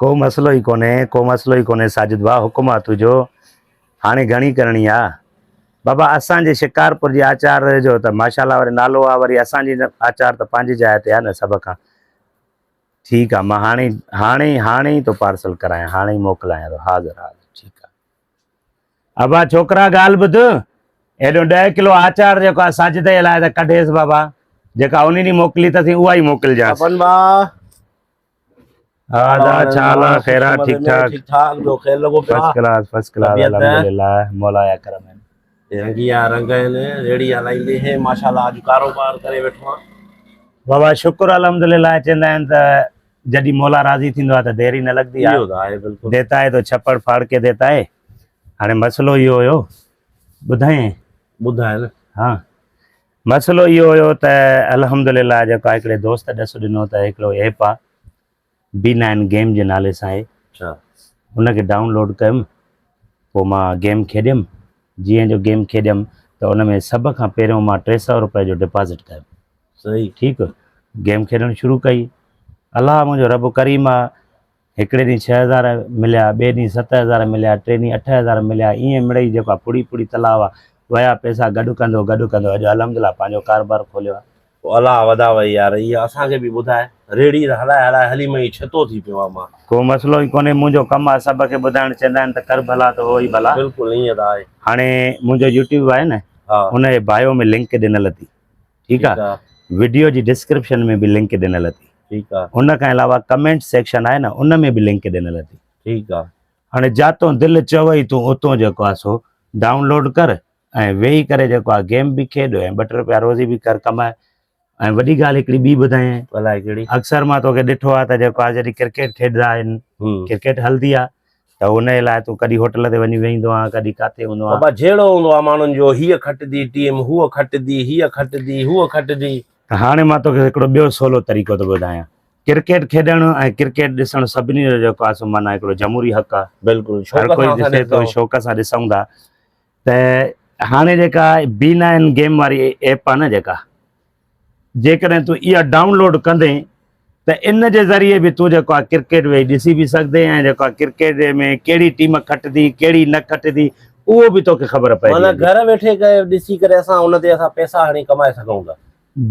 ڪو مسئلو ئي ڪونهي، ڪو مسئلو ئي ڪونهي ساجد ڀاء حڪم آ تنهنجو. هاڻي گهڻي ڪرڻي آ. بابا اسان جي شڪارپور جي آچار جو ته ماشاءالله وري نالو آ وري اسان جي آچار ته پنهنجي جاء تي آ نه سڀ کان. ٺيڪ آ مان هاڻي هاڻي هاڻي ئي ٿو پارسل ڪرايان هاڻي ئي موڪلايان ٿو حاضر حاضر ٺيڪ آ. ابا ڇوڪرا ڳالهه ٻڌ ايڏو ڏهه ڪلو آچار جيڪو آ ساجد جي لاء ته ڪڍيس بابا جيڪا انهي ڏينهن موڪلي اٿسين اها ئي موڪلجانس. اپن ڀاء ها ادا ڇا حال آ خير آ ٺيڪ ٺاڪ. ٺيڪ ٺاڪ جو خير لڳو پيو آ. فرسٽ ڪلاس فرسٽ ڪلاس الحمدلله مولا جا ڪرم آهن. رنگيا رنگ آهن ريڙهي هلائيندي هي ماشاءالله اڄ ڪاروبار ڪري ويٺو آن. بابا شڪر الحمدلله چوندا آهن ته جڏهن مولا راضي ٿيندو آ ته دير ئي نه لڳندي آ. اهو ته آهي بلڪل. ديتا هي تو ڇپڙ ڦاڙ ڪي ديتا هي. هاڻي مسئلو اهو هيو ٻڌايين. ٻڌاء نه. ها مسئلو اهو هيو ته الحمدلله جيڪو آ هڪڙي دوست ڏس ڏنو ته هڪڙو ايپ آ بي نائن گيم جي نالي سان آهي اڇا ان کي ڊائون لوڊ ڪيم پوء مان گيم کيڏيم جيئن جو گيم کيڏيم ته ان ۾ سڀ کان پهريون مان 300 روپئي جو ڊپازٽ ڪيم صحيح ٺيڪ گيم کيڏڻ شروع ڪئي الله منهنجو رب ڪريم آ هڪڙي ڏينهن 6000 مليا ٻئي ڏينهن 7000 مليا ٽي ڏينهن 8000 مليا ائين مڙئي جيڪو آ ڦڙي ڦڙي تلاء آ ويا پئسا گڏ ڪندو گڏ ڪندو اڄ الحمدلله پنهنجو ڪاروبار کوليو آ. پوء الله وڌاوئي يار اها اسان کي به ٻڌاء ريڙهي ته هلائي هلائي هلي مئي ڇتو ٿي پيو آهيان مان. ڪو مسئلو ئي ڪونهي منهنجو ڪم آ سڀ کي ٻڌائڻ چوندا آهن ته ڪر ڀلا ته هو ئي ڀلا. بلڪل ائين ته آهي. هاڻي منهنجو يوٽيوب آهي نه ان جي بايو ۾ لنڪ ڏنل اٿي ٺيڪ آ وڊيو جي ڊسڪرپشن ۾ به لنڪ ڏنل اٿي ٺيڪ آ ان کان علاوه ڪمينٽ سيڪشن آهي نه ان ۾ به لنڪ ڏنل اٿي ٺيڪ آ. هاڻي جاتون دل چوئي تون اتون جيڪو آ سو ڊائونلوڊ ڪر ۽ ويهي ڪري جيڪو آ گيم به کيڏ ۽ ٻه ٽي روپيا روزي به ڪر ڪماء ۽ وڏي ڳالهه هڪڙي ٻي ٻڌايانء. الائي ڪهڙي. اڪثر مان توکي ڏٺو آ ته جيڪو آ جڏهن ڪرڪيٽ کيڏندا آهن ڪرڪيٽ هلندي آ ته ان جي لاء تون ڪڏهن هوٽل تي وڃي ويهندو آن ڪڏهن ڪاٿي هوندو آن. بابا جهيڙو هوندو آ ماڻهن جو هيء کٽدي ٽيم هوء کٽدي هيء کٽدي هوء کٽدي. ته هاڻي مان توکي هڪڙو ٻيو سولو طريقو ٿو ٻڌايان. ڪرڪيٽ کيڏڻ ۽ ڪرڪيٽ ڏسڻ سڀني جو جيڪو آ سو معنيٰ هڪڙو جمهوري حق آ. بلڪل هر شوق ڪوئي سان اسان ڏسي ٿو ڏسون. شوق سان ڏسون ٿا. ته هاڻي جيڪا بي نائن گيم واري ايپ آ نه جيڪا جيڪڏهن تون اها ڊائون لوڊ ڪندين ته ان جي ذريعي به تون جيڪو آ ڪرڪيٽ ويهي ڏسي به سگهندين ۽ جيڪو آ ڪرڪيٽ ۾ ڪهڙي ٽيم کٽندي ڪهڙي نه کٽندي اهو به توکي خبر پئجي معنيٰ ويندي. گهر ويٺي ڏسي ڪري اسان ان تي اسان پئسا هڻي ڪمائي سگهون ٿا.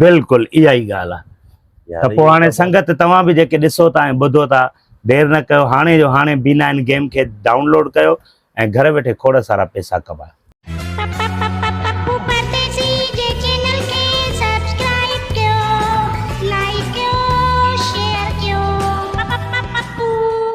بلڪل اها ئي ڳالهه آ ته پوء هاڻي سنگت توهان به جيڪي ڏسو ٿا ۽ ٻڌو ٿا دير نه ڪيو هاڻي جو هاڻي بي نائن گيم کي ڊائون لوڊ ڪيو ۽ گهر ويٺي کوڙ سارا پئسا ڪمايو.